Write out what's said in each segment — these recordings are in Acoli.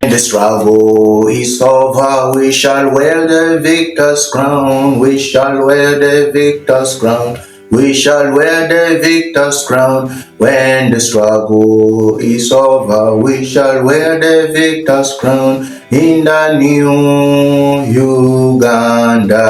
The struggle is over, we shall wear the victor's crown, we shall wear the victor's crown, we shall wear the victor's crown. When the struggle is over, we shall wear the victor's crown in the new Uganda.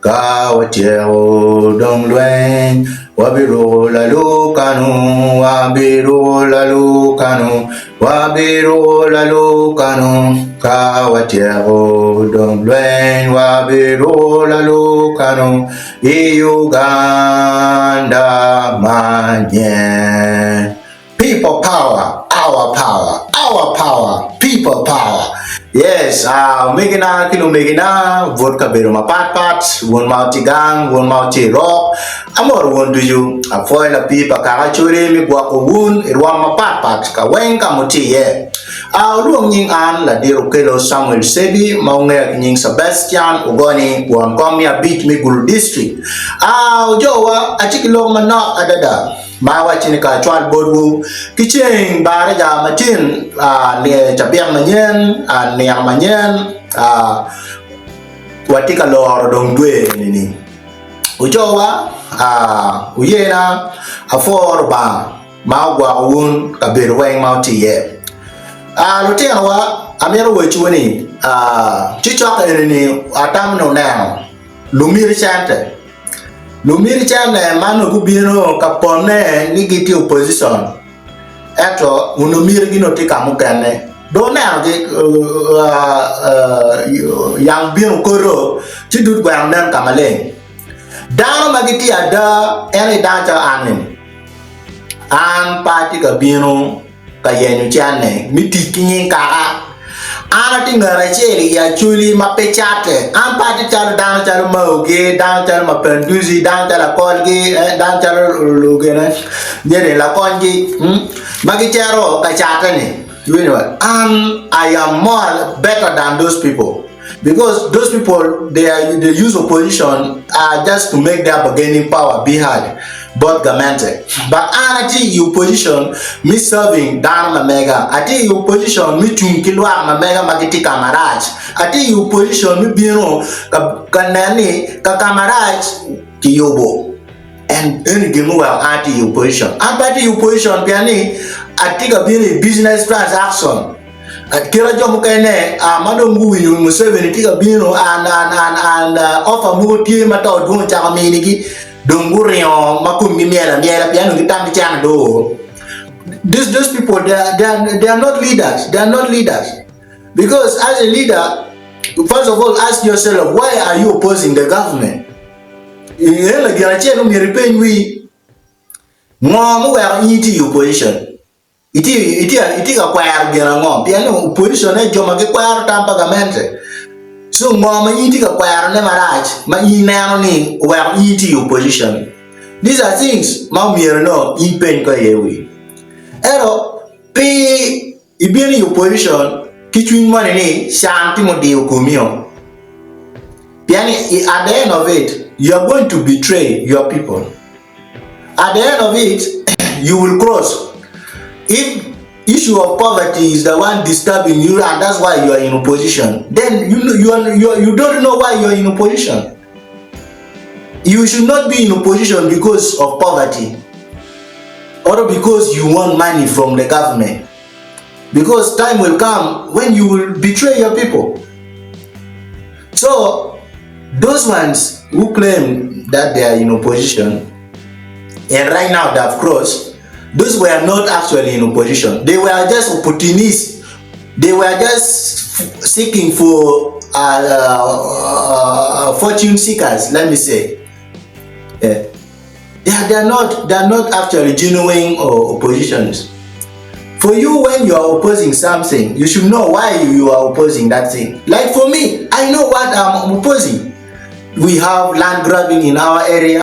Ka watyeko dong lweny, wabiruko lalukanu, wabiruko lalukanu, wabiruko lalukanu. Ka watyeko dong lweny, wabiruko lalukanu i Uganda manyen. People power, our power, our power, people power. Yes, uh, omegina ki lumegina, bot kabedo mapat pat, wun ma wutye gang, wun ma wutye i rok, amoro wun ducu. Apwoyo lapii pa kaka Acholi me gwoko wun i rwom mapat pat ka weng ka ma wutye iye. Uh, wulwong nying an Ladit Okello Samuel Sebi ma wungeya ki nying Sebastian Ogoni, won kom me abic me Gulu District. Uh, ojowa, atye ki lok manok adada. Ma awacci ni ka acwal botwu ki ceng baraja matin, cabit manyen, nino manyen, watye ka loro dong dwe eni-ni. Wucowa, wuyena, apwo Lubanga ma ogwoko wun kabedo weng ma wutye iye. Lutinowa, amito wacciwu ni, ci cok eni-ni atamo ni wuneno lumiti cente. Lumiti cene ma onongo gubino ka pone ni gitye i opposition ento onongo mitigi nongo tye ka mukene dong onenogi yang bino kodo ci dud gweno nen ka maleng dano ma gitye ada en aye dano calo an eni an pe atye ka bino ka yenyo cente me tic ki nying kaka. An atye ngat acel i Acholi ma pe catte. An pe atye calo dano calo Maogi, dano calo Mapenduzi, dano calo Akolgi, eh, dano calo Lugene, nyeri Lakonygi, hmm, ma gicito ka catte-ni. Iwinyo ba? An I am more better than those people because those people they are they use opposition uh, just to make their bargaining power be hard. bot gamente. But an atye i opposition me serving dano ma mega. Atye i opposition me cung ki lwak ma mega ma gitye ka marac. Atye i opposition me bino ka, ka nen ni ka ka marac kiyubo. And eni gin muweko an atye i opposition. An pe atye i opposition pien ni atye ka bino i business transaction. Kit ma jo mukene ma dong guwinyo Museveni tye ka bino and, and, and, and offer mogo tye ma to dwong ocako minigi. Dong guringo ma komgi myel amyela pien dong gitamo ni cene dong oo. These, those people, they are, they, are, they are not leaders. They are not leaders. Because as a leader, first of all, ask yourself, why are you opposing the government? En la gin acel omyero ipeny wi ngo muweko in itye i opposition. Itye ka kwero gin ango? Pien ni opposition aye jo ma gikwero tam pa gamente. So ngo ma in itye ka kwerone marac ma in ineno ni oweko in itye i opposition? These are things ma omyero nongo in ipeny ko iye wi. Ento pe ibino i opposition ki cwiny moni ni can tye mudiyo komio. Pien ni at the end of it you are going to betray your people. At the end of it, you will cross. If issue of poverty is the one disturbing you and that's why you are in opposition, then you, you, are, you, are, you don't know why you are in opposition. You should not be in opposition because of poverty or because you want money from the government. Because time will come when you will betray your people. So, those ones who claim that they are in opposition and right now they have crossed, those were not actually in opposition. They were just opportunists. They were just seeking for uh, uh, uh, fortune seekers, let me say. Yeah. They are, they are not they are not actually genuine or oppositions. For you, when you are opposing something, you should know why you are opposing that thing. Like for me, I know what I'm opposing. We have land grabbing in our area.